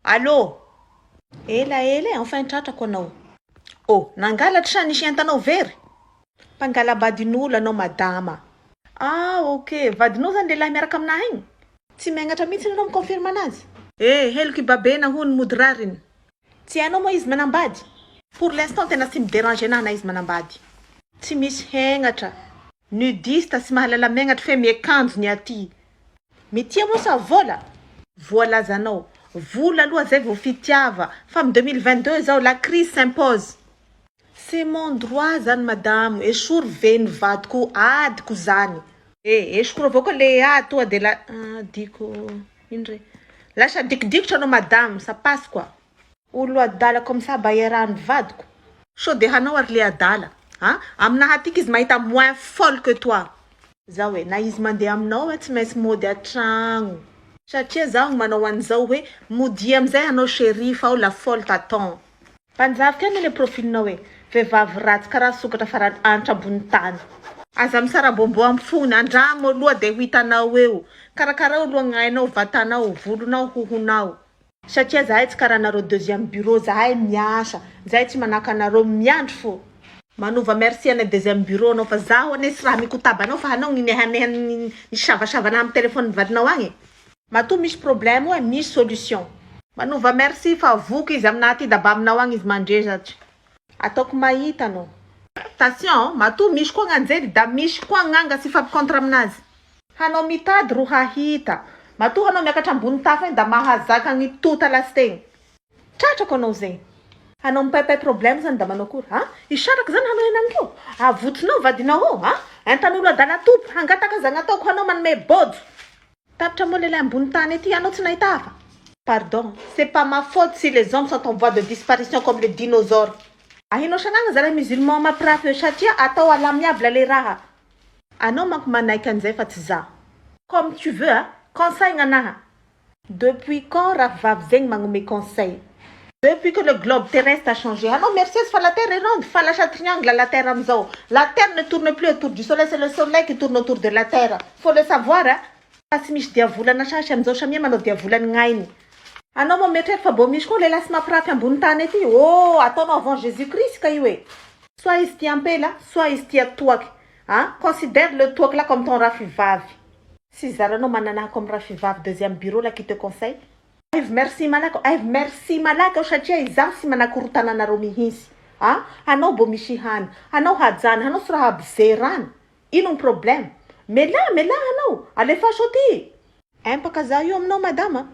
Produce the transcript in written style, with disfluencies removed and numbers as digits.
Allô? Ela ela e, enfin tratrako anao. Oh, nangalatra sa nisy entanao very? Mpangalabadin'olo anao, madama. Ah, ok, vadinao zany lehilahy miaraka aminahy igny? Tsy megnatra mihitsy anao miconfirme anazy? Eh, heloky babena hono mody rariny. Tsy hainao moa izy manambady? Pour l'instant tena tsy midéranger anahy na izy manambady. Tsy misy hegnatra. Nudiste sy mahalala megnatra fe miakanjo ny aty. Mitia moa sa vola? Voalazanao. Vola aloha zay vao fitiava. Fa amy 2022 zao, la crise s'impose. C'est mon droit zany, madame. Esory veny vadiko, adiko zany. Eh, esokoro avao koa le ady tonga de la ah, diko ino re? Lasa dikidikitra anao, madame, ça passe quoi. Olo adala comme ça mba iarahan'ny vadiko. Sao de hanao ary le adala. Ha? Aminahy atiky izy mahita moins folle que toi. Zaho e, na izy mandeha aminao e, tsy maintsy mody an-tragno. Satria zaho manao an'izao hoe mody amizay hanao, chéri, fa ao la folle t'attend. Mpanjavy any le profilinao e, vehivavy ratsy karaha sokatra farany anitra ambony tany. Aza misarabombo amin'ny fony, andramo aloha de ho hitanao eo. Karakarao aloha gnainao, vatanao, volonao, hohonao. Satria zahay tsy karaha anareo deuxième bureau, zahay miasa, zahay tsy manahaka anareo miandry fo. Manova merci anay deuxième bureau anao fa zaho ane sy raha mikotaba anao fa hanao ninehaneha nisavasavana amin'ny téléphone vadinao agny. Matoa misy problème hoe misy solution. Manova merci fa voky izy aminahy aty da mba aminao agny izy mandrezatry. Ataoko mahita anao. Attention, matoa misy koa gn'anjely da misy koa gn'anga sy ifampicontre aminazy. Hanao mitady ro hahita. Matoa hanao miakatra ambony tafo igny da mahazaka gny tota lasy. Tratrako anao zegny. Hanao mipaipay problème zany da manao akory? Ha? Isaraka zany hanao henany keo? Avotsinao vadinao ao, ha? Entan'olo adala tompo, hangataka zany ataoko hanao manome bojo. Tapitra moa lehilahy ambony tany aty, anao tsy nahita hafa. Pardon, c'est pas ma faute si les hommes sont en voie de disparition comme les dinosaures. Ahinao sagnagna zalahy musulman mampirafy eo satria atao à l'amiable le raha. Anao manko manaiky an'izay fa tsy za. Comme tu veux, hein? Conseil gnanaha. Depuis quand raha zegny magnome conseil? Depuis que le globe terrestre a changé. Ah non, merci, fa la terre est ronde, fa lasa triangle la terre amizao. La terre ne tourne plus autour du soleil, c'est le soleil qui tourne autour de la terre. Faut le savoir, hein? Fa tsy misy diavolana sasy amizao, samia manao diavolany gnainy. Anao moa mieritreritra fa mbô misy koa lehilahy sy mampirafy ambony tany aty. Oh, ataonao avant Jésus Christ ka io e. Soit izy tia ampela, soit izy tia toaky. Hein? Considère le toaky là comme ton rafivavy. Si zaranao manana comme rafivavy deuxième bureau là qui te conseille. Aivo merci malaky, aivo merci malaky aho satria izaho sy manakorotana anareo mihitsy. Ah, anao mbô misy hany, anao hajany, anao sy raha aby zerany. Ino ny problème? Mela, mela anao, alefaso aty. Empaka za io aminao, madama.